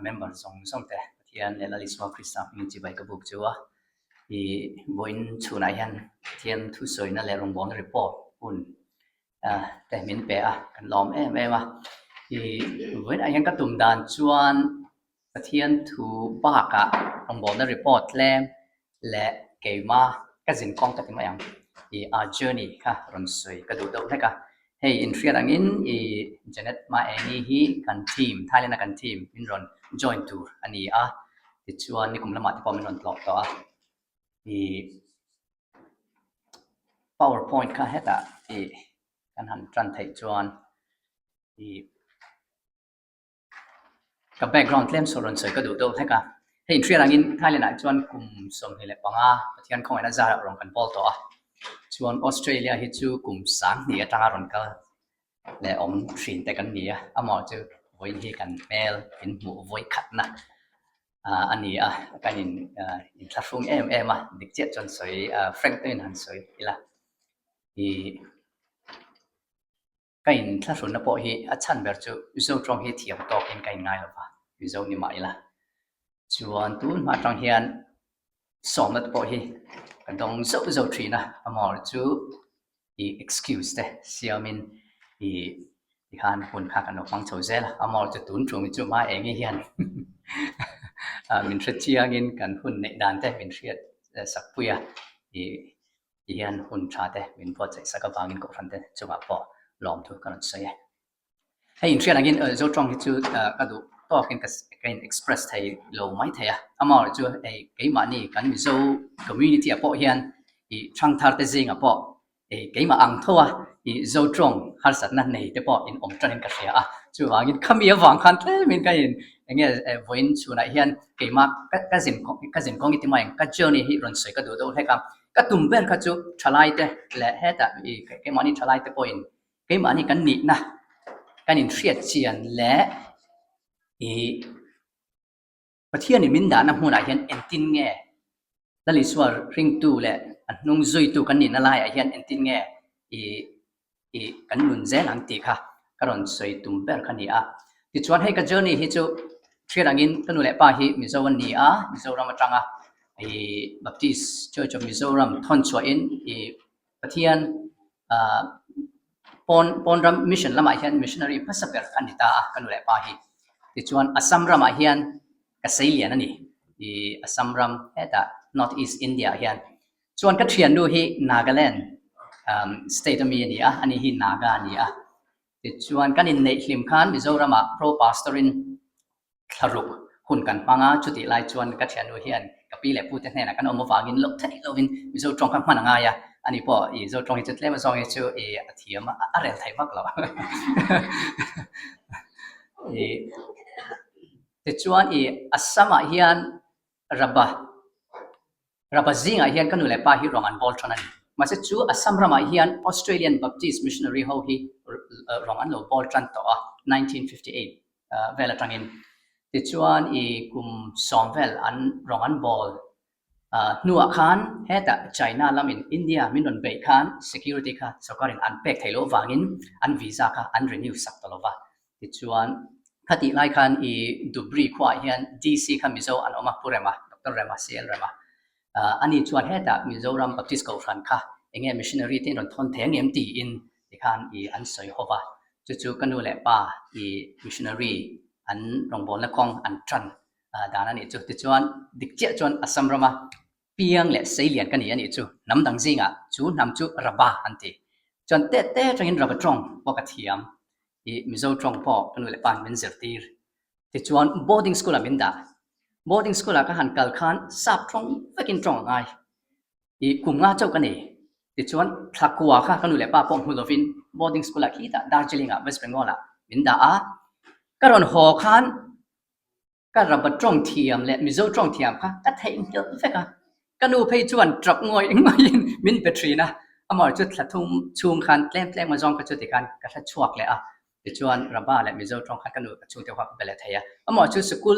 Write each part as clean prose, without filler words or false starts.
Member zawng zawng te Pathian leh Lal Isua Krista hmingin chibai ka buk chu a. I vawiin chhunah hian Pathian thusawina leh rawngbawlna report hun te min pe a, kan lawm em em a. I vawiinah hian ka tum dan chuan Pathian thu bakah rawngbawlna report tlem leh keima ka zin kawng ka ti mai ang i a journey kha rawn sawi ka duh deuh hlek a. Hei inhriat angin i Janet Maengi hi kan team Thailand a kan team min rawn join tur a ni a, tichuan nikum lamah te pawh min rawn tlawh tawh a. I power point kha hetah i kan han tan theih chuan i Ka background tlem saw rawn sawi ka duh deuh hlek a. Hei inhriat angin Thailand ah chuan kum 25 Pathian khawngaihna zarah rawn kan bawl tawh a. Chuan Australia hi chu kum 2000 atanga rawn kal leh awm thin te kan ni a. Amah chu vawiin hi kan hmel in hmuh vawi khatna a ni a. Kan in inthlahrung em em a, dik chiah chuan sawi frank takin han sawi ila. Ih. Ka inthlahrunna pawh hi a chhan ber chu Mizo tawng hi thiam tawkin ka inngai lo va, Mizo ni mah ila. Chuan tun hma atang hian sawmna te pawh hi ka dawng zauh zauh thin a, amaherawhchu chu i excuse te siamin i tikhan hun kha kan lo hmang chho zel a, amaherawhchu tun tum hi chu hma eng hian min hre chiangin kan hun neih dan te min hriat sak pui a, i Ti hian hun tha te min buatsaih sak avangin Kohhran te chungah pawh lawmthu ka rawn sawi e. Hei inhriat angin Zotawng hi chu ka duh tawkin ka ka in express thei lo mai thei a. Amaherawhchu chu hei keimahni kan Mizo community ah pawh hian ih thangthar te zingah pawh ih keimah ang tho a ih Zotawng harsatna nei te pawh in awm tanin ka hria a. Chuvangin khami avang khan tlemin ka in eng nge vawiin chhunah hian keimah ka zin ka zin kawng i ti mai ang ka journey hi rawn sawi ka duh deuh hlek a. Ka tum ber kha chu thalaite leh hetah i keimahni thalaite pawhin keimahni kan nihna kan inhriat chian leh i Pathianin min dahna hmunah hian engtin nge Lal Isua ringtu leh a hnung zuitu kan nihna laiah hian engtin nge i i kan nun zel ang tih kha ka rawn sawi tum ber kha a ni a. Tichuan hei ka journey hi chu hriat angin ka nu leh pa hi Mizo an ni a, Mizoram atanga i Baptist Church of Mizoram thawn chhuahin i Pathian ah pawn pawn ram mission lamah hian missionary hmasa ber kha a ni ta a ka nu leh pa hi. Tichuan Assam ramah hian ka seilian a ni i Assam ram hetah North East India ah hian Chuan ka thiannu hi Nagaland state ami a ni a, ani hi Naga a ni a. Tichuan kan inneih hlim khan Mizoramah Pro Pastor in thlaruk hun kan hmang a, chutih lai chuan ka thiannu hian ka pi leh pute hnenah kan awm avangin loh theih lovin Mizo tawng kha hman a ngai a, ani pawh i Mizo tawng hi chu tlem azawng hi chu i a thiam a, a rel theih vak lo. Tichuan i Assam ah hian Rabba Rabba zingah hian ka nu leh pa hi rawng an bawl than a ni. Mahse chu Assam ramah hian Australian Baptist Missionary ho hi rawng an lo bawl tan tawh a, 1958 vel atangin. Tichuan i kum sawm vel an rawng an bawl hnuah khan hetah China lamin India min rawn beih khan security kha sorkarin an pek theih loh vangin an visa kha an renew sak ta lo va. Tichuan, khatih lai khan i Dhubri khuaah hian DC kha Mizo an awm a, Pu Rema, Doctor Rema, CL Rema. Ani chuan hetah Mizoram Baptist Kohhran kha eng nge missionary te in rawn thawn thei ang em tiin tikhan i an sawi ho va. Chu chu ka nu leh pa i missionary an rawngbawlna kawng an tan dan a nih chu. Tichuan, dik chiah chuan Assam rama piang leh seilian ka ni a nih chu. Hnam dang zingah chu hnam chu Rabha an ti. Chuan teh teh atangin Rabha tawng pawh ka thiam. I Mizo tawng pawh ka nu leh pa in min zirtir. Tichuan boarding school ah min dah. Boarding school ah ka han kal khan sap tawng vekin tawng a ngai. I kum nga chauh ka nei. Tichuan thla kua kha ka nu leh pa pawh hmu lovin boarding school ah khitah Darjeeling ah West Bengal ah min dah a. Ka rawn haw khan Ka Rabba tawng thiam leh Mizo tawng thiam kha ka theihnghilh vek a, ka nu phei chuan tap ngawih ngawih in min pe thin a, amah chu thla thum chhung khan tlem tlem a zawng kha chu tikhan ka hre chhuak leh a, tichuan Rabba leh Mizo tawng khan ka nu ka chhungte kha ka be leh thei a, amah chu sikul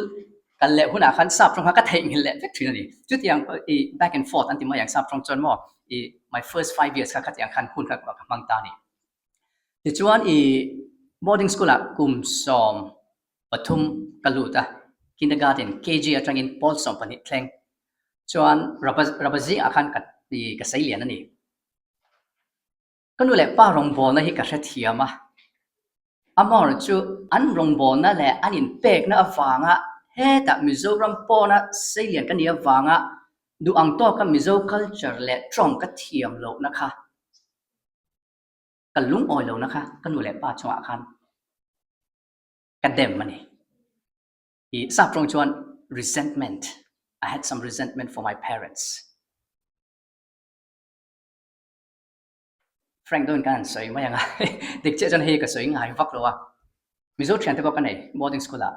kal leh hunah khan sap tawng kha ka theihnghilh leh vek thin a ni. Chutiang i back and forth an ti mai ang sap tawng chuan maw i my first 5 years kha khatiang khan hun kha ka hmang ta a ni. Tichuan i boarding school ah kum 13 ka lut a. Kindergarten, KG atangin pawl 12 thleng chuan Raba Raba zingah khan ka ka seilian a ni. Ka nu leh pa rawngbawlna hi ka hrethiam a, amaherawhchu chu an rawngbawlna leh an inpekna avanga hetah Mizoram pawna seilian ka nih avanga duh ang tawka Mizo culture leh tawng ka thiam lohna kha ka lungawi lohna kha ka nu leh pa chungah khan ka dem a ni. I sap tawng chuan resentment, I had some resentment for my parents. Frank deuhin kan han sawi mai ang a, dik chiah chuan hei ka sawi ngai vak lo a, Mizo thian te pawh ka nei boarding school ah,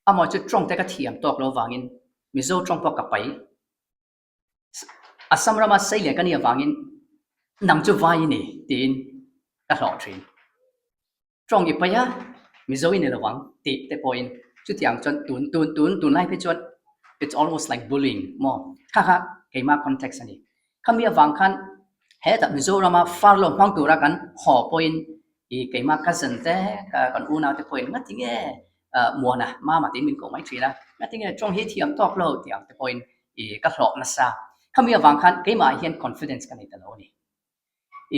amaw chu tawng te ka thiam tawk lo vangin Mizo tawng pawh ka pai, Assam rama sei leh ka nih avangin nang chu vai i ni tiin ka hlawh thin. Tawng i pai a, Mizo i ni lo ang tih te pawhin chutiang chuan tun tun tun tunlai phei chuan it's almost like bullying maw kha kha keimah context a ni. Khami avang khan hetah Mizorama far lo hmang tura kan haw pawhin i keimah cousin te kan unau te pawhin ngati nge Muana mama tiin min koh mai thin a, ngati nge tawng hi thiam tawk lo tih ang te pawhin i ka hlawh nasa. Khami avang khan keimah hian confidence ka nei ta lo a ni.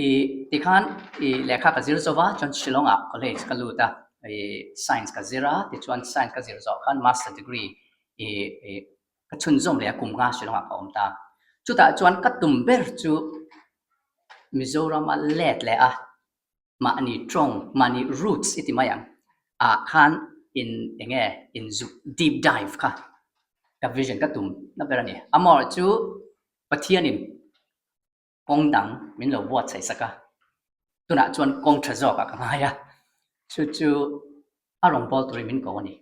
I tikhan i lehkha ka zir zo va, chuan Shillong ah college ka lut a, i science ka zir a, tichuan science ka zir zawh khan master degree i i ka chhunzawm leh a kum nga Shillong ah ka awm ta. Chutah chuan ka tum ber chu Mizoram a let leh a, mahni tawng, mahni roots i ti mai ang, ah khan in eng nge in zuk deep dive kha ka vision ka tum na ber a ni. Amaherawhchu Pathianin kawng dang min lo buatsaih sak a, tunah chuan kawng tha zawkah ka ngai a, chu chu a rawn bawl turin min ko a ni.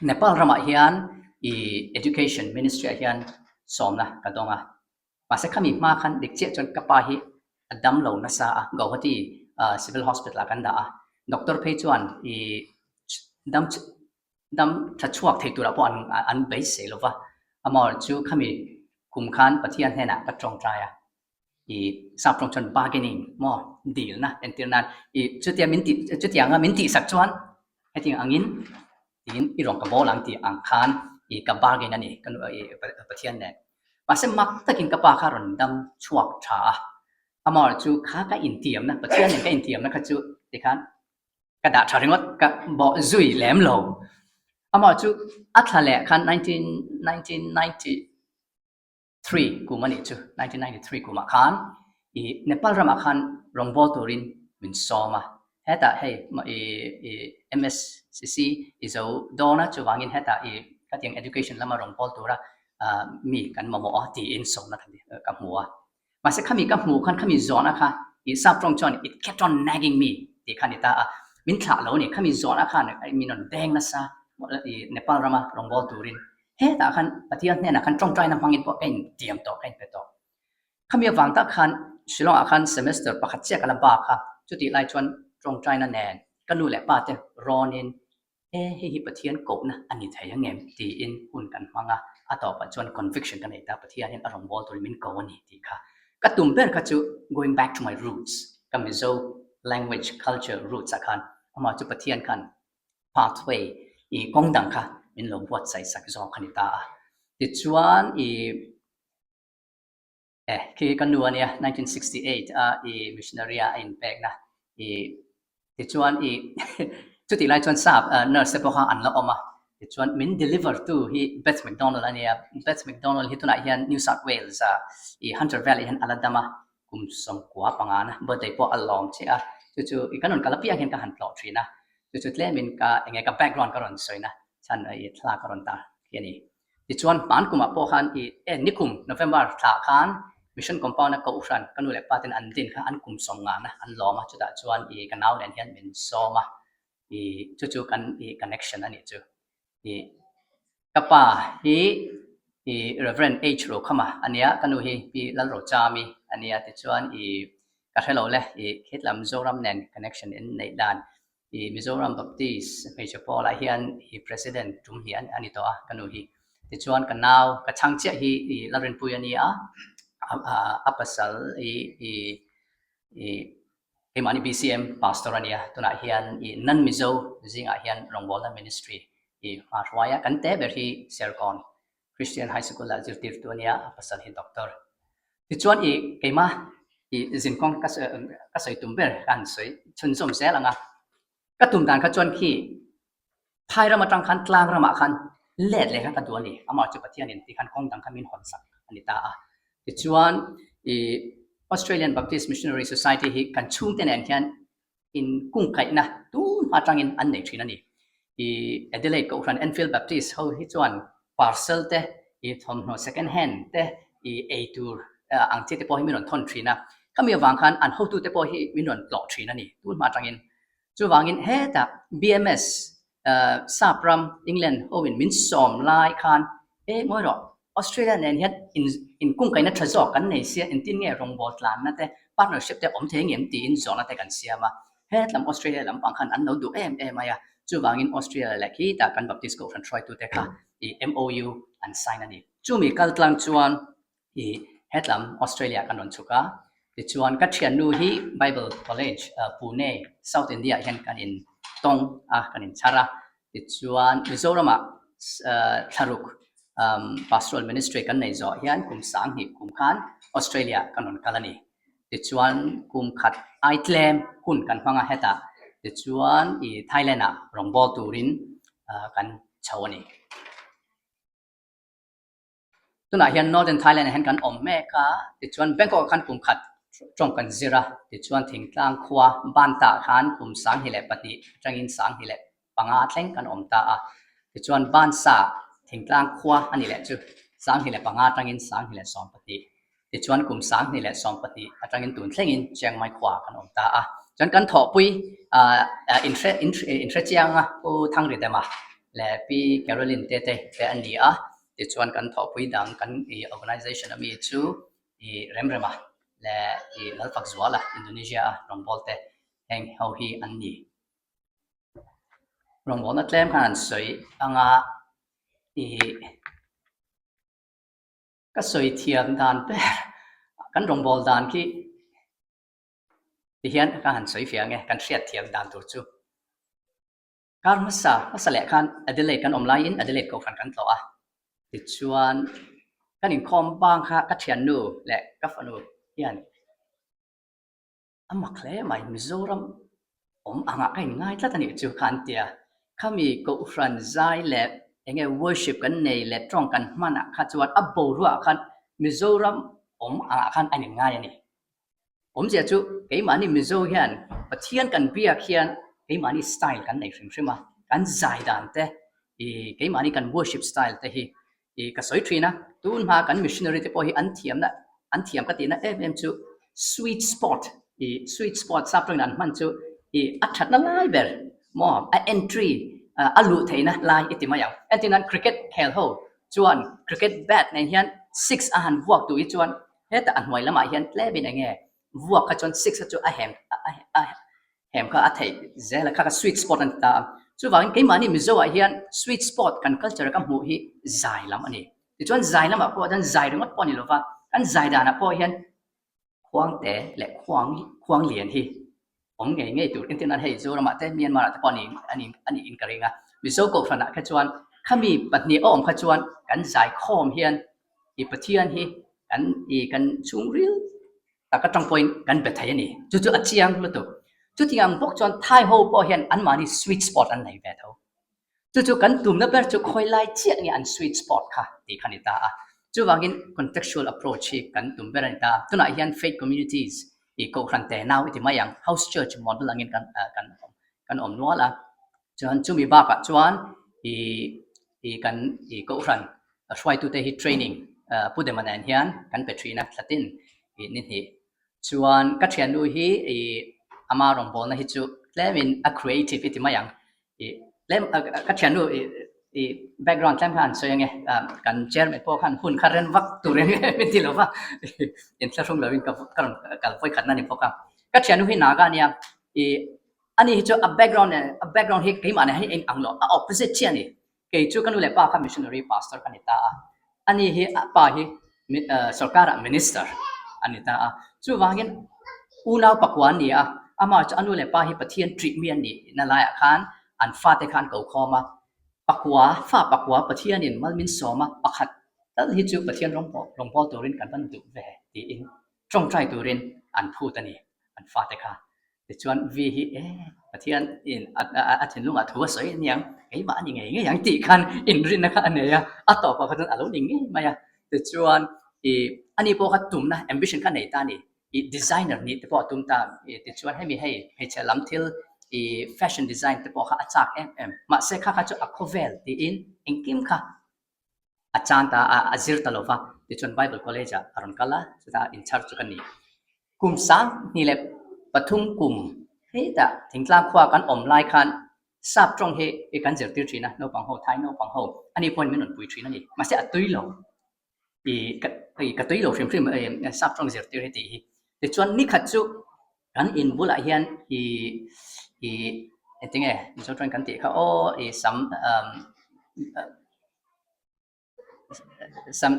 Nepal ramah hian i Education Ministry ah hian sawmna ka dawng a, mahse khami hma khan dik chiah chuan ka pa hi a dam lo nasa a, Guwahati Civil Hospital ah kan dah a, doctor phei chuan i dam dam tha chhuak thei turah pawh an an beisei lo va, amaherawhchu khami kum khan Pathian hnenah ka tawngtai a, i sap tawng chuan bargaining maw dilna entir nan i chutia min tih chutianga min tihsak chuan hetiang angin tiin i rawn ka bawl ang tih ang khan i ka bargain a ni ka nu i Pathian nen. Mahse mak takin ka pa kha rawn dam chhuak tha a, amaherawhchu kha ka intiamna Pathian nen ka intiamna kha chu tikhan Ka dah tha ringawt, ka bawh zui lem lo. Amah chu a thla leh khan 1993 kum a nih chu, 1993 kumah khan i Nepal ramah khan rawngbâwl turin min sawm a. Hetah hei i MSCC i zo dawn a, chuvangin hetah i khatiang education lama rawngbâwl tura mi kan mamawh a tiin sawmna ka hmu a. Mahse khami ka hmuh khan khami zawhna kha i sap tawng chuan it kept on nagging me tih kha a ni ta a, min thlah lo a ni. Khami zawhna khan min rawn beng nasa i Nepal rama rawngbâwl turin. Hetah khan Pathian hnenah khan tawngtaina hmangin pawh ka intiam tawh, ka inpe tawh. Khami avang tak khan Shillong ah khan semester pakhat chiah ka la bak a, chutih lai chuan tawngtaina nen ka nu leh pa te rawnin E, hei hi Pathian kohna a ni thei ang em? tiin hun kan hmang a, a tawpah chuan conviction ka nei ta, Pathian hian a rawn bawl turin min ko a ni tih kha. Ka tum ber kha chu going back to my roots, ka Mizo language, culture, roots ah khan amah chu Pathian khan pathway, i kawng dang kha min lo buatsaih sak zawk a ni ta a. Tichuan i. Eh, khi ka nu a nia, 1968 a i missionary a a inpekna i tichuan i chutih lai chuan sap nurse te pawh kha an la awm a, tichuan min deliver tu hi Beth McDonald a nia, Beth McDonald hi tunah hian New South Wales a i Hunter Valley hian a la dam a, kum 95 na birthday pawh a lawm che a, chu chu i kan rawn kal apiang hian ka han tlawh thin a, chu chu tlemin ka enge ka background ka rawn sawina chhan i thlalak ka rawn tar khi a ni. Tichuan, hman kumah pawh khan i en nikum November thlah khan Mission Compound-a Kohhran ka nu leh pa ten an din kha an kum sawm ngana an lawm a, chutah chuan i ka nau nen hian min sawm a, i chu chu kan i connection a nih chu. I ka pa hi i Reverend H Rokhama a nia, ka nu hi Pi Lalrochami a nia, tichuan i ka hre lo le i hetlam Zoram nen connection in neih dan I Mizoram Baptist hmeichhe pawlah hian i President tum hi a ni tawh a, ka nu hi. Tichuan ka nau, ka chhang chiah hi i Lalrinpui a ni a, a pasal i i i keimahni BCM Pastor a ni a, tunah hian i Nan Mizo zingah hian rawngbawlna Ministry i. i hma hruai a, kan te ber hi Serkawn Christian High School ah zirtirtu a nia, a pasal hi Doctor. Tichuan i keimah i zinkawng ka ka sawi tum ber ka han sawi chhunzawm zel ang a, ka tum dan kha chuan khi Phai ram atang khan tlang ramah khan let leh kha ka duh a ni, amah chu Pathianin ti khan kawng dang kha min hawn sak a ni ta a. Tichuan i Australian Baptist Missionary Society hi kan chhungte nen hian inkungkaihna tun hma atangin an nei thin a ni. I Adelaide Kohhran Enfield Baptist ho hi chuan parcel te, i thawmhnaw second hand te, i eitur ang chi te pawh hi min rawn thawn thin a. Khami avang khan an hotute pawh hi min rawn tlawh thin a ni tun hma atangin. Chuvangin hetah BMS Sap ram England hoin min sawm lai khan e ngawi rawh Australia nen hian inkungkaihna tha zawk kan nei sia engtin nge rawngbâwl tlanna te partnership te awm thei ngem tiin zawhna te kan siam a. Hetlam Australia lampang khan an lo duh em em mai a, chuvangin Australia leh khitah kan Baptist Kohhran hruaitute kha i MOU an sign a ni. Chumi kaltlang chuan I hetlam Australia kan rawn chhuk a, tichuan ka thiannu hi Bible College Pune, South India ah hian kan in tawng a, kan in chhar a, tichuan Mizoram ah thlaruk Pastoral Ministry kan nei zawh hian kum sanghnih kum khan Australia kan rawn kal a ni. Tichuan kum khat ai tlem hun kan hmang a hetah, tichuan i Thailand ah rawngbâwl turin kan chho a ni. Tunah hian Northern Thailand ah hian kan awm mek a, tichuan Bangkok ah khan kum khat tawng kan zir a, tichuan thingtlang khua Banta ah khan kum 2002 atangin 2005 thleng kan awm ta a, tichuan Bansa thingtlang khua a ni leh chu 2005 atangin 2012. Tichuan kum 2012 atangin tun thlengin Chiang Mai khua kan awm ta a. Chuan kan thawhpui inhre inhre chianga Pu Thangridema leh Pi Caroline te te te an ni a. Tichuan kan thawhpui dang kan i organization ami chu i Remrema leh i Lalfakzuala Indonesia a rawngbâwl te heng ho hi an ni. Rawngbâwlna tlem khan an sawi anga i Ka sawi thiam dan ber kan rawngbâwl dan khi tihian ka han sawi fiah ang e, kan hriat thiam dan tur chu. Kar hmasa hmasa leh khan Adelaide kan awm laiin Adelaide kohhran kan tlawh a, tichuan kan inkhawm bang kha ka thiannu leh ka fanu hian A mak hle mai, Mizoram awm angah ka inngai tlat a nih chu kha an ti a. Khami Kohhran zai leh eng nge worship kan nei leh tawng kan hmanah kha chuan a boruakah khan Mizoram awm angah khan an inngai a ni. Awmzia chu keimahni Mizo hian Pathian kan biak hian keimahni style kan nei hrim hrim a, kan zai dan te, keimahni kan worship style te hi I ka sawi thin a, tun hma kan missionary te pawh hi an thiamna, an thiam ka tihna em em chu sweet spot, i sweet spot sap tawngin an hman chu i a thatna lai ber maw, a entry a luh theihna lai i ti mai ang. Entir nan cricket khel ho chuan cricket bat nen hian six a han vuak duh hi chuan hetah a hnuai lamah hian tlemin eng nge vuak kha chuan six kha chu a hem a Hem kha a theih zel a, kha kha sweet spot a ni ta a. Chuvangin keimahni Mizo ah hian sweet spot kan culture ka hmuh hi zai lam a ni. Tichuan zai lamah pawh chuan zai ringawt pawh a ni lova, kan zai danah pawh hian khuangte leh khuang khuang lian hi awm ngei ngei tur. Engtin nan hei Zoramah te Myanmar ah te pawh a ni a ni a niin ka ring a. Mizo kohhranah kha chuan khami pahnih a awm kha chuan kan zai khawm hian i Pathian hi kan i kan chhungril Tak atang pawhin kan be thei a ni. Chu chu a chiang lutuk. Chutiang ang bawk chuan Thai ho pawh hian anmahni sweet spot an nei ve tho. Chu chu kan tumna ber chu khawi lai chiah nge an sweet spot kha tih kha a ni ta a. Chuvangin contextual approach hi kan tum ber a ni ta a. Tunah hian faith communities i kohhran te nau i ti mai ang, house church model angin kan kan kan awm nual a. Chuan chumi bakah chuan i i kan i kohhran hruaitute hi training Pu Dema nen hian kan pe thin a thlatin i ni hnih. Chuan ka thiannu hi i ama rawngbawlna hi chu tlemin a creative i ti mai ang. I tlem ka thiannu i i background tlem khan an sawi ange kan chairman pawh khan hun kha ren vak turin min ti lo va inthlahrung lovin ka ka rawn kal vawi khatna a ni bawk a. Ka thiannu hi Naga a nia i ani hi chu a background nen a background hi keimah nen hi a inang lo a opposite chiah a ni. Kei chu ka nu leh pa kha missionary pastor ka ni ta a, ani hi a pa hi sorkarah minister a ni ta a, chuvangin unau pakua an ni a, amah chu a nu leh pa hi Pathian treat mi an nih na laiah khan an fate kha an ko khawm a. Pakua, fa pakua Pathianin mal min sawm a, pakhat tal hi chu Pathian rawngbawl turin kan van duh ve tiin tawngtai turin an phut a ni, an fate kha. Tichuan Vi hi e Pathianin a thinlungah thu a sawi aniang, keimah a ni ngei ngei ang tih khan inrinna kha a nei a, a tawpah kha chuan a lo ni ngei mai a. Tichuan i ani pawh kha tumna ambition kha a nei ta a ni. I designer nih te pawh a tum ta. Tichuan hemi hei hmeichhe lam thil i fashion design te pawh kha a chak em em. Mahse kha kha chu a khawvel tiin engkim kha a chan ta a, a zir ta lo va. Tichuan Bible College ah a rawn kal a, chutah in charge chu ka ni. Kum 2003 kum hetah thingtlang khua kan awm lai khan sap tawng hi kan zirtir thin a, naupang ho, Thai naupang ho, ani pawhin min rawn pui thin a ni. Mahse a tui lo. I ka tui lo hrim hrim sap tawng zirtir hi tih hi. Tichuan nikhat chu kan in bulah hian i i engtinge Mizo tawngin kan tih kha aw i sam sam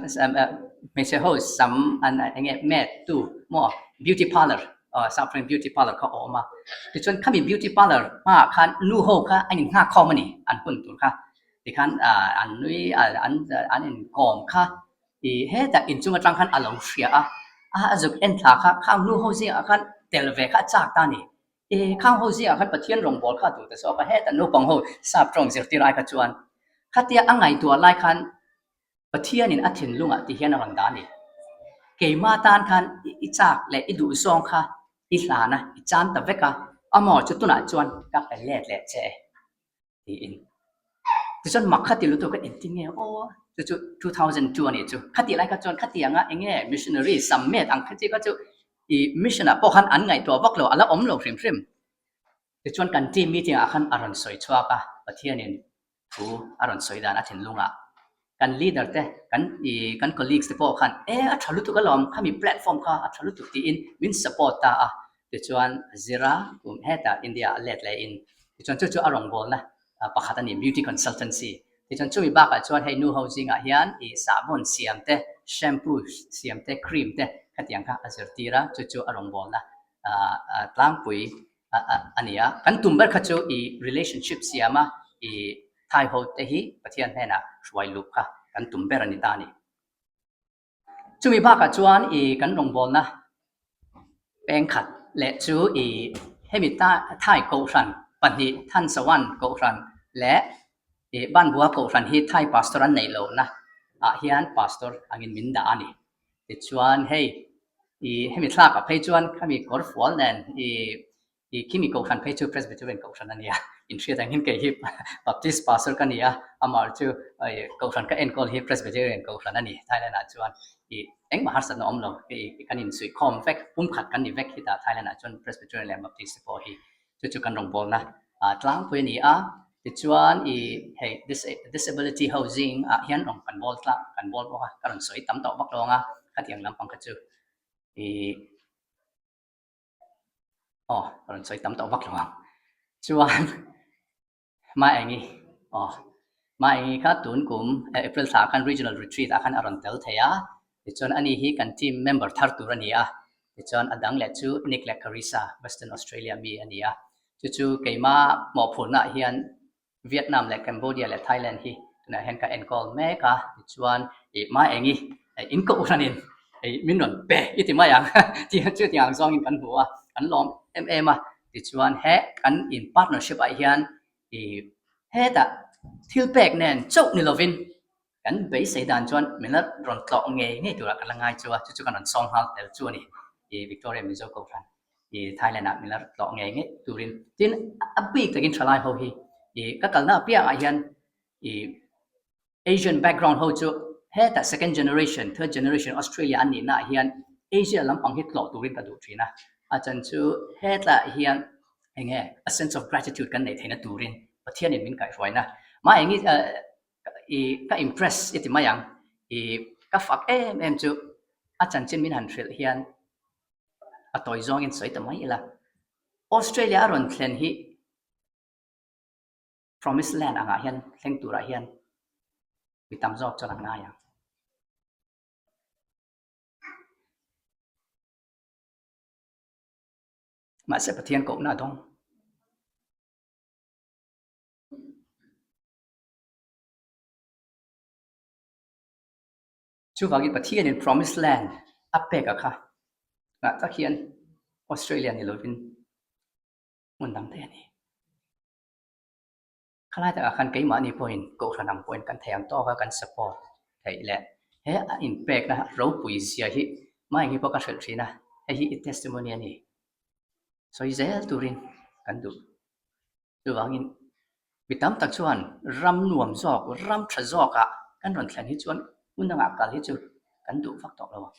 hmeichhe ho sam an enge met tu maw beauty parlour aw sap tawngin beauty parlour kha a awm a. Tichuan khami beauty parlour hmaah khan nu ho kha an innghak khawm a ni an hun tur kha. Tikhan an nui an an inkawm kha i hetah inchung atang khan a lo hria a, a zuk en thla kha khang nu ho zingah khan tel ve kha a chak ta a ni. I khang ho zingah khan Pathian rawngbâwl kha a duh ta zawk a, hetah naupang ho sap tawng zirtir ai kha chuan khatia a ngaihtuah lai khan Pathianin a thinlungah ti hian a rawn dah a ni. Keimah tan khan i chak leh i duh zawng kha i hlan a, i chan ta vek a, amaw chu tunah chuan ka pe let leh che e. tiin. Tichuan mak kha ti lutuk a engtin nge aw chu chu 2002 a nih chu. Khatih lai kha chuan khatianga eng nge missionary sam met ang kha chi kha chu i mission ah pawh khan an ngaihtuah vak lo a la awm lo hrim hrim. Tichuan kan team meeting ah khan a rawn sawi chhuak a Pathianin thu a rawn sawi dan a thinlungah kan leader te kan i kan colleagues te pawh khan e a tha lutuk alawm khami platform kha a tha lutuk tiin min support ta a tichuan zira kum hetah India a let leh in tichuan chu chu a rawngbawlna pakhat a ni beauty consultancy tichuan chumi bakah chuan hei nu ho zingah hian i sahbawn siam te shampoo siam te cream te khatiang kha a zirtir a chu chu a rawngbawlna tlangpui a ni a. Kan tum ber kha chu i relationship siam a, i Thai ho te hi Pathian hnenah hruai luh kha kan tum ber a ni ta a ni. Chumi bakah chuan i kan rawngbawlna pengkhat leh chu i hemi Thai Kohhran pahnih Thansawan Kohhran leh i Banbua Kohhran hi Thai Pastor an neih lohna ah hian Pastor angin min dah a ni. Tichuan hei i hemi thlakah phei chuan khami kawr fual nen i i khimi kohhran phei chu Presbyterian kohhran a nia inhriat angin kei hi Baptist pastor ka ni a amah chu kohhran ka enkawl hi Presbyterian kohhran a ni Thailand ah chuan i engmah harsatna awm lo i kan insuihkhawm vek pumkhat kan ni vek hitah Thailand ah chuan Presbyterian leh Baptist te pawh hi Chu chu kan rawngbawlna tlangpui a ni a, tichuan i hei disability housing ah hian rawn kan bawl tlang kan bawl bawk a, ka rawn sawi tam tawh vak lo ang a, khatiang lampang kha chu i aw ka rawn sawi tam tawh vak lo ang. Chuan Maengi, Aw, Maengi kha tun kum April thla ah khan Regional Retreat ah khan a rawn tel thei a, tichuan ani hi kan team member thar tur a ni a, tichuan a dang leh chu Nick leh Carissa, Western Australia mi a ni a, chu chu keima mawhphurhna ah hian Vietnam leh Cambodia leh Thailand hi tunah hian ka enkawl mek a, tichuan ih Maengi in koh hranin min rawn pe i ti mai ang chutiang ang zawngin kan hmu a, kan lawm em em a. Tichuan he kan in partnership ah hian i hetah thil pek nen chauh ni lovin kan beisei dan chuan min la rawn tlawh ngei ngei turah kan la ngai chu a, chu chu kan rawn sawm nghal tel chu a ni. I Victoria Mizo Kohhran i Thailand ah min la tlawh ngei ngei turin tin a bik takin thalai ho hi i ka kalna apiangah hian i Asian background ho chu hetah second generation, third generation Australia an nihna ah hian Asia lampang hi tlawh turin ka duh thin a. A chan chu hetah hian eng nge a sense of gratitude kan neih theihna turin Pathianin min kaihhruaina. Mah eng i i ka impress i ti mai ang i ka fak em em chu a chanchin min han hrilh hian a tawi zawngin sawi ta mai ila. Australia a rawn thlen hi Promise Land angah hian thleng turah hian mi tam zawk chuan an ngai ang. Mahse Pathian kohna a dawng. Chuvangin Pathianin Promised Land a pek a kha ngah tak hian Australia ni lovin hmun dang daih a ni. Khalai takah khan keimahni pawhin Kohhran ang pawhin kan thei ang tawk a kan support theih leh he a inpekna ropui zia hi Maengi pawh ka hrilh thin a, hei hi i testimony a ni. Sawi zel turin kan duh. Chuvangin mi tam tak chuan ram nuam zawk, ram tha zawkah kan rawn thlen hi chuan hmun dangah kal hi chu kan duh vak tawh lo ang.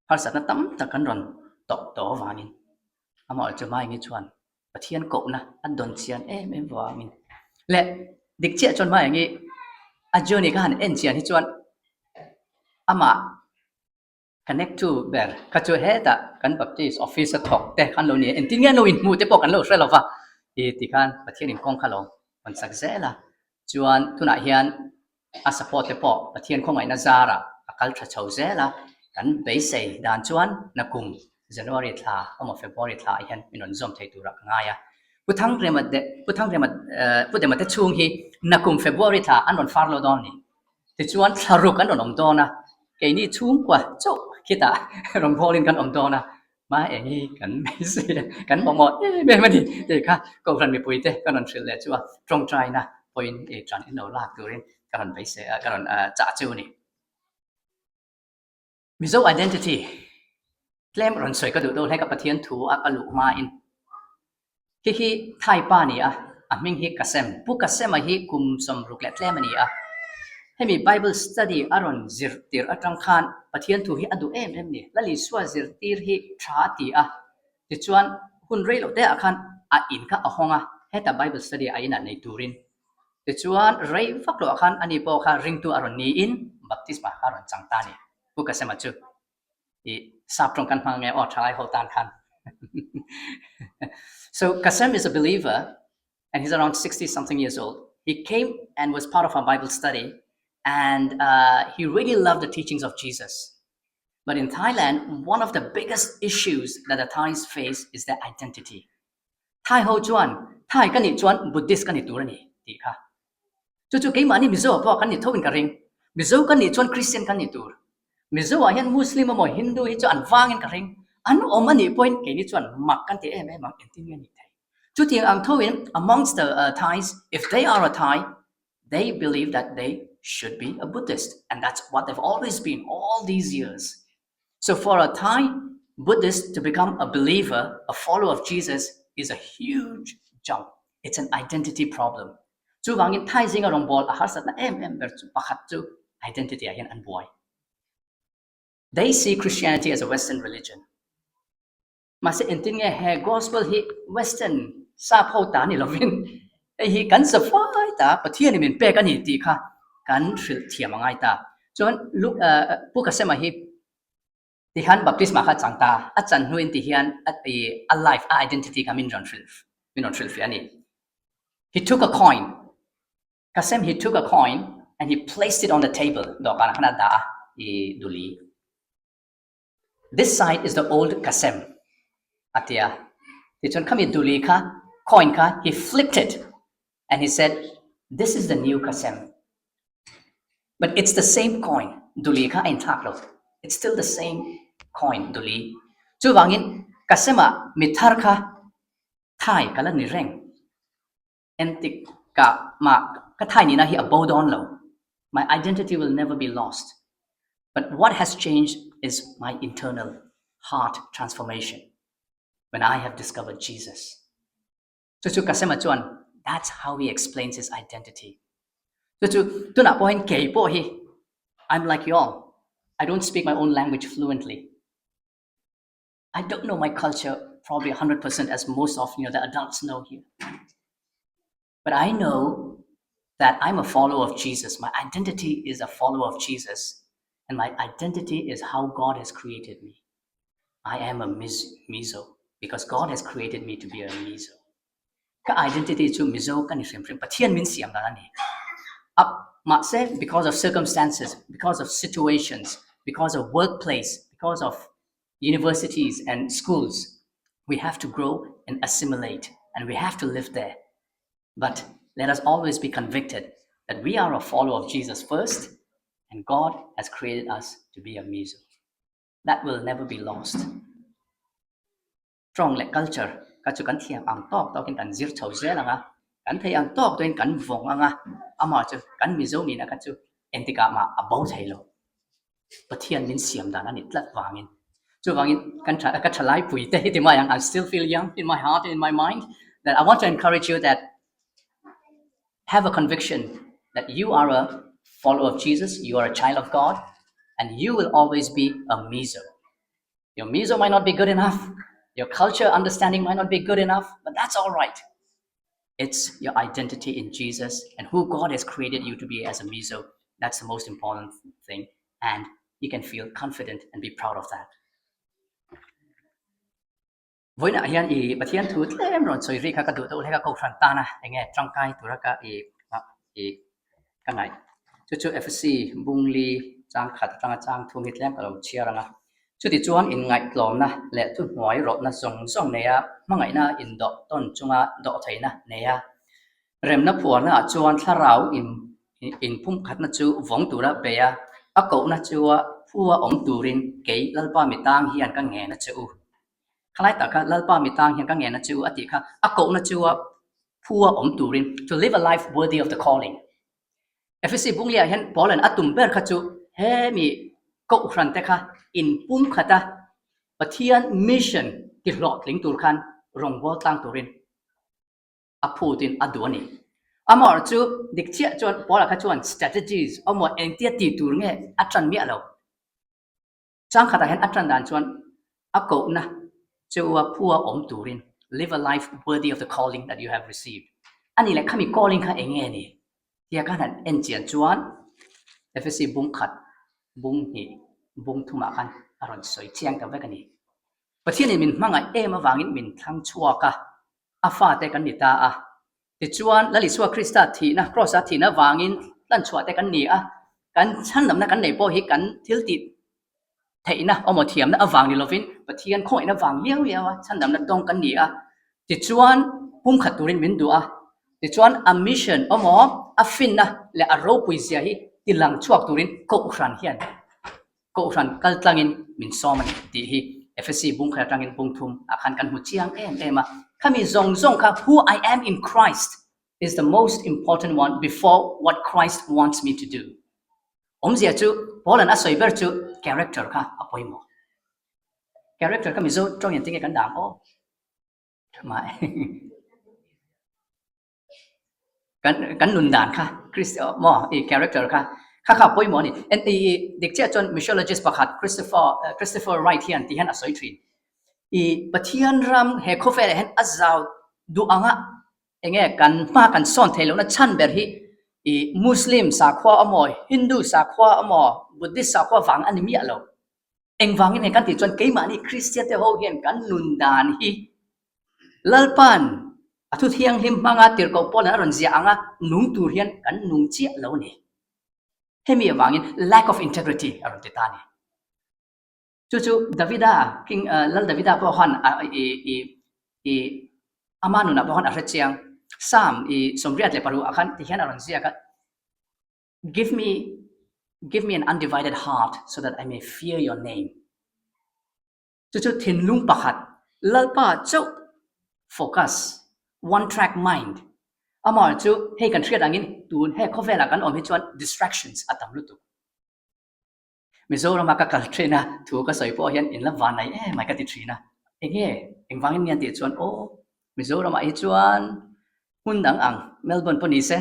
Harsatna tam tak kan rawn tawh tawh avangin amaherawhchu Maengi chuan Pathian kohna a dawn chian em em vangin leh dik chiah chuan Maengi a journey kha han en chian hi chuan amah Connect tu ber kha chu hetah kan Baptist office a thawk te khan lo ni a, engtin nge an lo inhmuh te pawh kan lo hre lo va, i ti khan Pathian in kawng kha lo hawn sak zel a, chuan tunah hian a support te pawh Pathian khawngaihna zarah a kal tha chho zel a, kan beisei dan chuan nakum January thla emaw February thla ah hian min rawn zawm thei turah ka ngai a, Pu Thangrema te Pu Thangrema Pu Dema te chhung hi nakum February thla an rawn far lo dawn a ni. Tichuan thlaruk an rawn awm dawn a, keini chhungkua chauh khitah rawngbawlin kan awm dawn a, hma eng hi kan beisei a, kan mamawh em em a ni tih kha Kohhran mipuite ka rawn hrilh leh chu a, tawngtaina pawhin ei tan in lo lak turin ka rawn beisei a, ka rawn chah cheu a ni. Mizo identity tlem rawn sawi ka duh deuh hlek a Pathian thu a ka luh hmain khi hi Thai pa a ni a, a hming hi Kasem. Pu Kasema hi kum 60 leh tlem a ni a, hemi Bible study a rawn zirtir atang khan Pathian thu hi a duh em em ni. Lal Isua zirtir hi tha a ti a, tichuan hun rei loh te ah khan a in kha a hawng a, heta Bible study a inah nei turin. Tichuan, rei vak loh ah khan ani pawh kha ringtu a rawn niin baptisma kha a rawn chang ta a ni. Pu Kasema chu i sap tawng kan hmang nge aw thalai ho tan khan. So Kasem is a believer and he's around 60 something years old. He came and was part of our Bible study and uh, he really loved the teachings of Jesus. But in Thailand, one of the biggest issues that the Thais face is their identity. Thai ho chuan, Thai ka nih chuan Buddhist ka ni tur a ni, tih kha. Chu chu keimahni Mizo ah pawh kan ni tho in ka ring. Mizo ka nih chuan Christian kan ni tur. Mizo ah hian Muslim emaw Hindu hi chu an vang in ka ring. An awm a nih pawhin keini chuan mak kan ti em em ang, engtin nge a nih thei? Chutiang ang tho in amongst the Thais, if they are a Thai, they believe that they should be a Buddhist and that's what they've always been all these years. So for a Thai Buddhist to become a believer, a follower of Jesus is a huge jump. It's an identity problem. Chuvangin Thai zinga rawngbawl a harsatna em em ber chu pakhat chu identity ah hian an buai. They see Christianity as a Western religion. Mahse engtin nge he Gospel hi Western sap ho ta ni lovin hei hi kan zavai ta Pathianin min pek a ni tih kha kan hrilh thiam a ngai ta. Chuan Pu Kasema hi tihian baptisma kha a chang ta, a chan hnuin tihian a life, a identity kha min rawn hrilh min rawn hrilhfiah a ni. He took a coin, Kasem he took a coin and he placed it on the table, dawhkanah khan a dah a, i duli. This side is the old Kasem, a ti a. Tichuan khami duli kha, coin kha, he flipped it and he said, This is the new Kasem. But it's the same coin, duli kha a inthlak lo. It's still the same coin, duli. Chuvangin Kasem-ah mi thar kha thai ka la ni reng. Entik ka mah ka thai nihna hi a bo dawn lo. My identity will never be lost. But what has changed is my internal heart transformation when I have discovered Jesus. Chu chu Kasema chuan that's how he explains his identity. Chu chu tunah pawh hian kei pawh hi I'm like you all. I don't speak my own language fluently. I don't know my culture probably 100% as most of you know the adults know here. But I know that I'm a follower of Jesus. My identity is a follower of Jesus. And my identity is how God has created me. I am a Mizo because God has created me to be a Mizo. Ka identity chu Mizo ka ni hrim hrim. Pathian min siam dan a ni. A mahse because of circumstances, because of situations, because of workplace, because of universities and schools, we have to grow and assimilate and we have to live there. But let us always be convicted that we are a follower of Jesus first And God has created us to be a Mizo. That will never be lost. Tawng leh culture kha chu kan thiam ang tawk tawkin kan zir chho zel ang a, kan thei ang tawk tawkin kan vawng ang a, amah chu kan Mizo nihna kha chu engtikah mah a bo thei lo. Pathian min siam dan a ni tlat vangin. Chuvangin kan tha ka thalai pui te hi ti mai ang, I still feel young in my heart and in my mind that I want to encourage you that have a conviction that you are a follower of Jesus, you are a child of God and you will always be a Mizo. Your Mizo might not be good enough, your culture understanding might not be good enough, but that's all right. It's your identity in Jesus and who God has created you to be as a Mizo. That's the most important thing. And you can feel confident and be proud of that. Vawiinah hian i Pathian thu tlem rawn sawi ri kha ka duh deuh hlek a, Kohhran tana enge tangkai tura ka i i ka ngaih. Chu chu Efesi Bungli chang khat atanga chang thum hi tlem ka lo chhiar ang a. Chuti chuan inngaihtlawmna leh thuhnuai rawtna zawng zawng neia hmangaihna indawh tawn chunga dawh theihna neia remna phuarna ah chuan thlarau in inphumkhatna chu vawng tura bei a, a kohna chua phua awm turin kei Lalpa mitang hian ka ngen a che u. Khalai tak kha Lalpa mitang hian ka ngen a che u a tih kha a kohna chua phua awm turin, to live a life worthy of the calling. Efesi Bungliah hian Paula'n a tum ber kha chu hemi Kohhran te kha inpumkhat a, Pathian mission ti hlawhtling tur khan rawngbâwl tlang turin a phutin a duh a ni. Amaherawhchu chu dik chiah chuan Paula kha chuan strategies awmaw engtia tih tur nge a ṭan miah lo. Changkhatah hian a ṭan dan chuan a kohna cheu a phua awm turin live a life worthy of the calling that you have received a nih leh khami calling kha eng nge ni tia khan han en chian chuan Efesi bung khat, bung hnih, bung thumah khan a rawn sawi chiang ta vek a ni. Pathianin min hmangaih em avangin min thlang chhuak a, a fate kan ni ta a. Tichuan, Lal Isua Krista thihna, Kraws-a thihna vangin hlanchhuah te kan ni a, kan chhanlamna kan neih pawh hi kan thil tih theihna awmaw thiamna avang ni lovin Pathian khawngaihna vang liau liau a chhandamna tawng kan ni a. Tichuan, pumkhat turin min duh a. Tichuan, a mission awmaw a finna leh a ropui zia hi tilang chhuak turin Kohhran hian Kohhran kal tlangin min sawm a ni tih hi Efesi bung khat atangin bung thum ah khan kan hmu chiang em em a. Khami zawng zawng kha who I am in Christ is the most important one before what Christ wants me to do. Awmzia chu Paula'n a sawi ber chu character kha a pawimawh. Character kha Mizo tawng hian tinge kan dah ang aw? Kan kan nun dan kha Chris maw i character kha kha kha pawimawh a ni. En i dik chiah chuan missiologist pakhat Christopher Christopher Wright hian ti hian a sawi thin. I Pathian ram he khawvelah hian a zau duh anga enge kan hma kan sawn theih lohna chhan ber hi i Muslim sakhua emaw Hindu sakhua emaw Buddhist sakhua vang a ni miah lo. Engvangin nge kan tih chuan keimahni Kristian te ho hian kan nun dan hi Lalpa'n a thu thianghlim hmanga tirhkoh Paula'n a rawn ziah anga nung tur hian kan nung chiah lo a ni. Hemi avangin lack of integrity a rawn ti ta a ni. Chu chu Davida, King Lal Davida pawh khan i i i ama nunah pawh khan a hre chiang. Psalm i 86 ah khan tihian a rawn ziak a. Give me, give me an undivided heart so that I may fear your name. Chu chu thinlung pakhat, Lalpa chauh focus, one track mind. Amah chu hei kan hriat angin tun he khawvelah kan awm hi chuan distractions a tam lutuk. Mizorama ka kal thin a, thu ka sawi pawh hian in la van nei em mai ka ti thin a. Enge, engvangin nge an tih chuan aw, Mizoramah hi chuan hmun dang ang, Melbourne pawh ni se,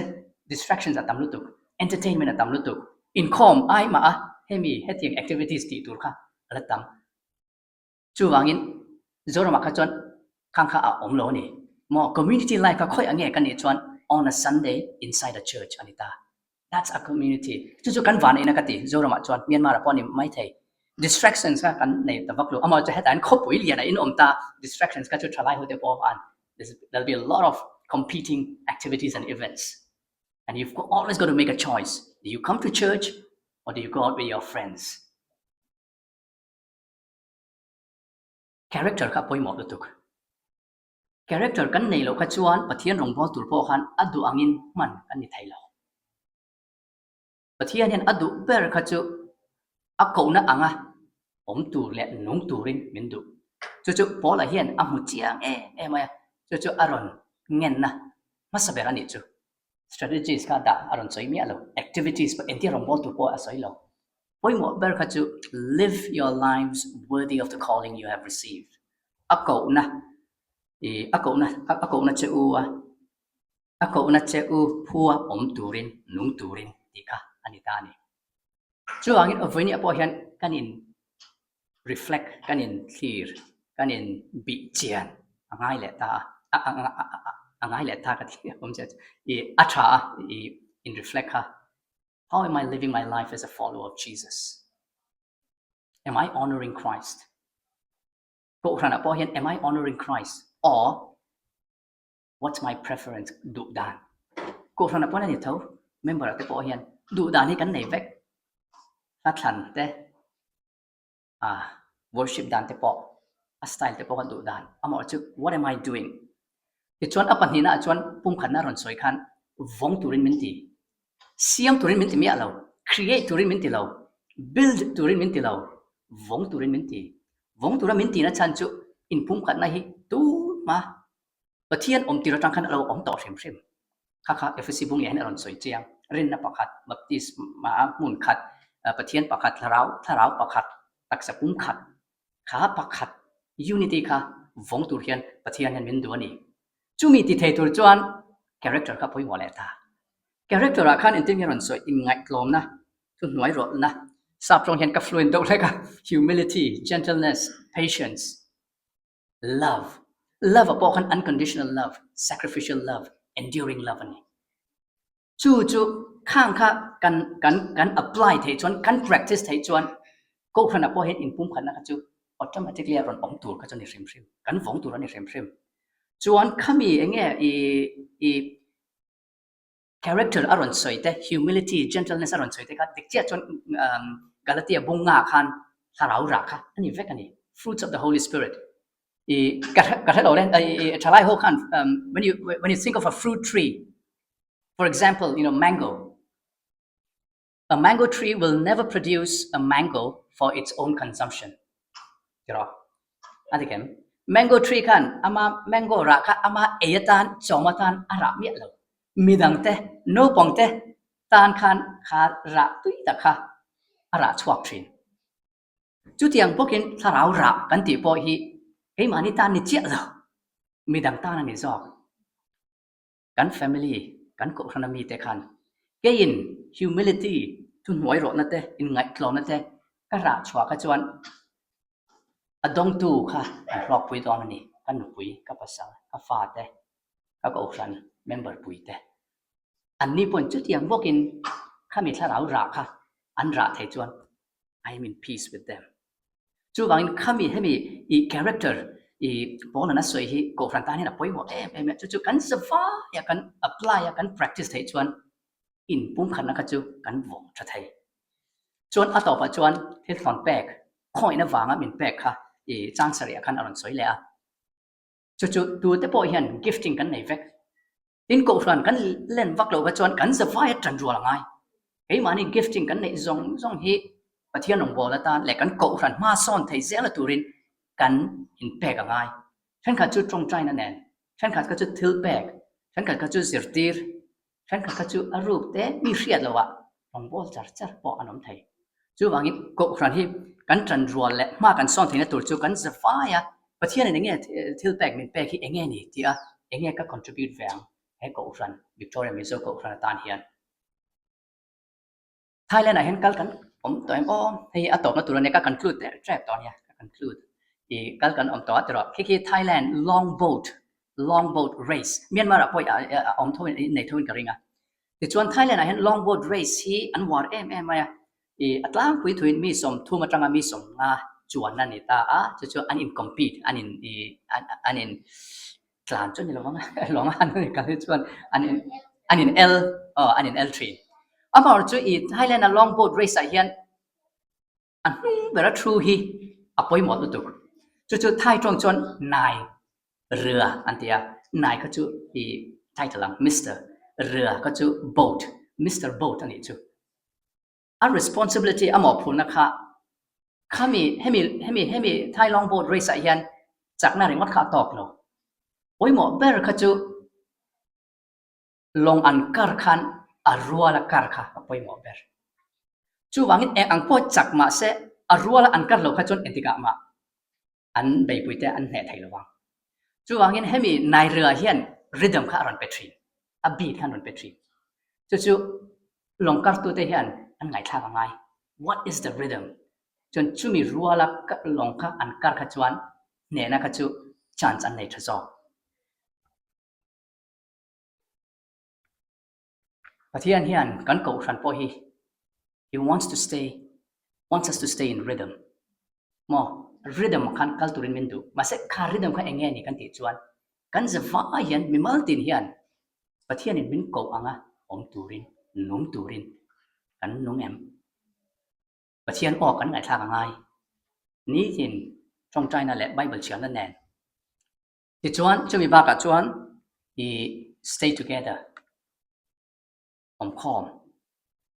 distractions a tam lutuk, entertainment a tam lutuk, inkhawm ai mah a hemi hetiang activities tih tur kha a la tam. Chuvangin Zoramah kha chuan khang kha a awm lo a ni. Maw community life kha khawi ange ka nih chuan on a Sunday inside a church a ni ta. That's a community. Chu chu kan van eina ka ti Zoramah chuan Myanmar ah pawh a ni mai thei. Distractions kha kan nei ta vak lo. Amaw chu hetah hian khawpui lian a inawm ta distractions kha chu thalai ho te pawh an there'll be a lot of competing activities and events and you've always got to make a choice. Do you come to church or do you go out with your friends? Character kha a pawimawh lutuk. Character kan nei loh kha chuan Pathian rawngbâwl tur pawh khan a duh angin hman kan ni thei lo. Pathian hian a duh ber kha chu a kohna anga awm tur leh nung turin min duh. Chu chu Paula hian a hmu chiang em em mai a, chu chu a rawn ngenna hmasa ber a nih chu. Strategies kha dah a rawn sawi miah lo, activities pawh engtia rawn bawl tur pawh a sawi lo. Pawimawh ber kha chu live your lives worthy of the calling you have received. A kohna, ih a kohna a kohna che u a, a kohna che u phua awm turin, nung turin tih kha a ni ta a ni. Chuvangin vawinia pawh hian kan in reflect, kan in thlir, kan in bih chian a ngai leh ta a, a ngai leh ta ka ti awm che i a tha a i in reflect kha how am I living my life as a follower of Jesus? Am I honoring Christ? Kohhranah pawh hian am I honoring Christ or What's my preference? Duh dan. Kohhran ah pawn a ni tho. Member ah te pawh hian duh dan hi kan nei vek. Hla thlan te, ah worship dan te pawh, a style te pawh kha duh dan. Amaherawhchu chu what am I doing? Tichuan a pahnihna ah chuan pumkhatna a rawn sawi khan vawng turin min ti. Siam turin min ti miah lo. Create turin min ti lo. Build turin min ti lo. Vawng turin min ti. Vawng tura min tihna chhan chu inpumkhatna hi tuma Pathian awm tir atang khan a lo awm tawh hrim hrim. Kha kha Efesi bung leh hian a rawn sawi chiang. Rinna pakhat, baptisma hmun khat, Pathian pakhat, thlarau, thlarau pakhat, taksa pum khat, kha pakhat, unity kha vawng tur hian Pathian hian min duh a ni. Chumi ti thei tur chuan character kha pawimawh leh ta. Character ah khan engtin nge rawn sawi inngaihtlawmna, thuhnuai rawlhna, sap tawng hian ka fluent deuh hlek a, humility, gentleness, patience, Love, Love ah pawh khan unconditional love, sacrificial love, enduring love a ni. Chu chu khang kha kan kan kan apply theih chuan, kan practice theih chuan Kohhran ah pawh hian inpumkhatna kha chu automatically a rawn awm tur kha chu a ni hrim hrim, kan vawng tur a ni hrim hrim. Chuan khami enge i i Character a rawn sawi te, humility, gentleness a rawn sawi te kha dik chiah chuan Galatia bung nga khan thlarau rah kha a ni vek a ni. Fruits of the Holy Spirit. I ka ka hre lo le, i thalai ho khan when you when you think of a fruit tree, for example, you know, mango. A mango tree will never produce a mango for its own consumption. Tiraw? A ti kem. Mango tree khan ama mango rah kha ama ei atan, chawm atan a rah miah lo. Midang te, naupang te tan khan kha rah tui tak kha a rah chhuak thin. Chutiang bawkin thlarau rah kan tih pawh hi keimahni tan ni chiah lo, midang tan a ni zawk. Kan family, kan kohhrana mite khan keiin humility, thuhnuai rawhna te, inngaihtlawmna te ka rah chhuah kha chuan a dawngtu kha an hlawkpui dawn a ni, ka nupui, ka pasal, ka fate, ka kohhran member puite. Anni pawhin chutiang bawkin khami thlarau rah kha an rah thei chuan I am in peace with them. Chuvangin khami hemi i character i Paul-a'n a sawi hi Kohhran tan hian a pawimawh em em a, chu chu kan zavaia kan apply a kan practice theih chuan inpumkhatna kha chu kan vawng tha thei. Chuan a tawpah chuan thil thlawn pek khawihna vanga min pek kha i chang sarih ah khan a rawn sawi leh a. Chu chu tute pawh hian gifting kan nei vek. Tin Kohhran kan len vak loh kha chuan kan zavai a tan rual a ngai. Keimahni gifting kan neih zawng zawng hi Pathian rawngbâwl atan leh kan Kohhran hma sawn thei zela turin kan inpek a ngai. Thenkhat chu tawngtaina nen, thenkhat kha chu thil pek, thenkhat kha chu zirtir, thenkhat kha chu a ruk te mi hriat loh ah rawngbâwl char char pawh an awm thei. Chuvangin Kohhran hi kan tan rual leh hma kan sawn theihna tur chu kan zavai a, Pathianin enge thil pek min pek hi enge ni tih a, enge ka contribute ve ang he Kohhran, Victoria Mizo Kohhran atan hian. Thailand ah hian kal kan awm tawh em aw, hei a tawpna tur a nia ka conclude der tep tawh a nia, ka conclude i kal kan awm tawh a tiraw khi khi Thailand long boat, long boat race, Myanmar ah pawh a awm tho in nei tho in ka ring a. Tichuan Thailand ah hian long boat race hi an uar em em mai a, ih a tlangpui thuin mi 30 atanga mi 50 chuan a ni ta a, chu chu an in compete an in ih an in tlan chu a ni lo ang a, lawng a an kal hi chuan an in an in el aw an in el thin. Amaherawhchu ih Thailand a long boat race ah hian A hnung bera thu hi a pawimawh lutuk. Chu chu Thai tawng chuan Nai Rua an ti a, Nai kha chu i title ang Mister, Rua kha chu Boat, Mister Boat a nih chu. A responsibility a mawhphurhna kha khami hemi hemi hemi Thai long boat race ah hian chakna ringawt kha a tawk lo. Pawimawh ber kha chu lawng an kar khan a ruala kar kha a pawimawh ber. Chuvangin eng ang pawh chak mah se a ruala an kar lo kha chuan engtikah mah an beipuite an hneh thei lo vang. Chuvangin hemi Nairua hian rhythm kha a rawn pe thin, a beat kha an rawn pe thin. Chu chu lawng kartute hian an ngaihthlak a ngai, what is the rhythm? Chuan chumi ruala lawng kha an kar kha chuan hnehna kha chu chance an nei tha zawk. Pathian hian kan kohhran pawh hi he wants to stay wants us to stay in rhythm maw rhythm ah khan kal turin min duh mahse kha rhythm kha eng nge ni kan tih chuan kan zavai hian mimal tin hian Pathianin min koh anga awm turin nung turin kan nung em? Pathian aw kan ngaihthlak a ngai nitin tawngtaina leh Bible chhiarna nen Tichuan, chumi bakah chuan i stay together, awmkhawm,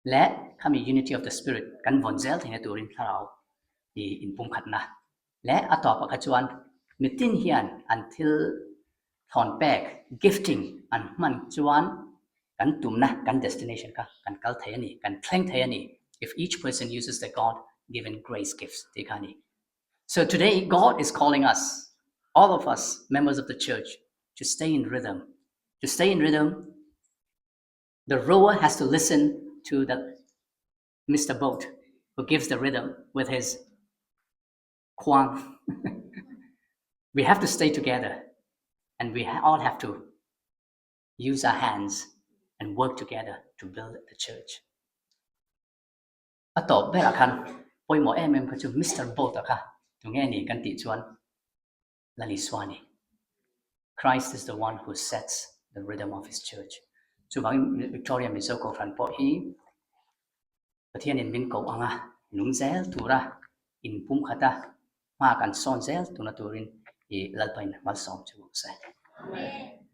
leh khami unity of the spirit kan vawn zel theihna turin thlarau i inpumkhatna leh a tawpah kha chuan mitin hian an thil thawn pek, gifting, an hman chuan kan tumna, kan destination kha kan kal thei a ni, kan thleng thei a ni, if each person uses the God given grace gifts tih kha a ni. So today God is calling us, all of us, members of the church, to stay in rhythm. To stay in rhythm, the rower has to listen to the Mr. Boat who gives the rhythm with his kwang. we have to stay together and we all have to use our hands and work together to build the church. A tawp berah khan pawimawh em em kha chu Mister Boat-a kha tunge ni kan tih chuan Lal Isua a ni. Christ is the one who sets the rhythm of his church. Chuvangin Victoria Mizo Kohhran pawh hi Pathianin min koh anga nung zel tura inpumkhata hma kan sawn zel tuna turin i Lalpain malsawm chu se. Amen.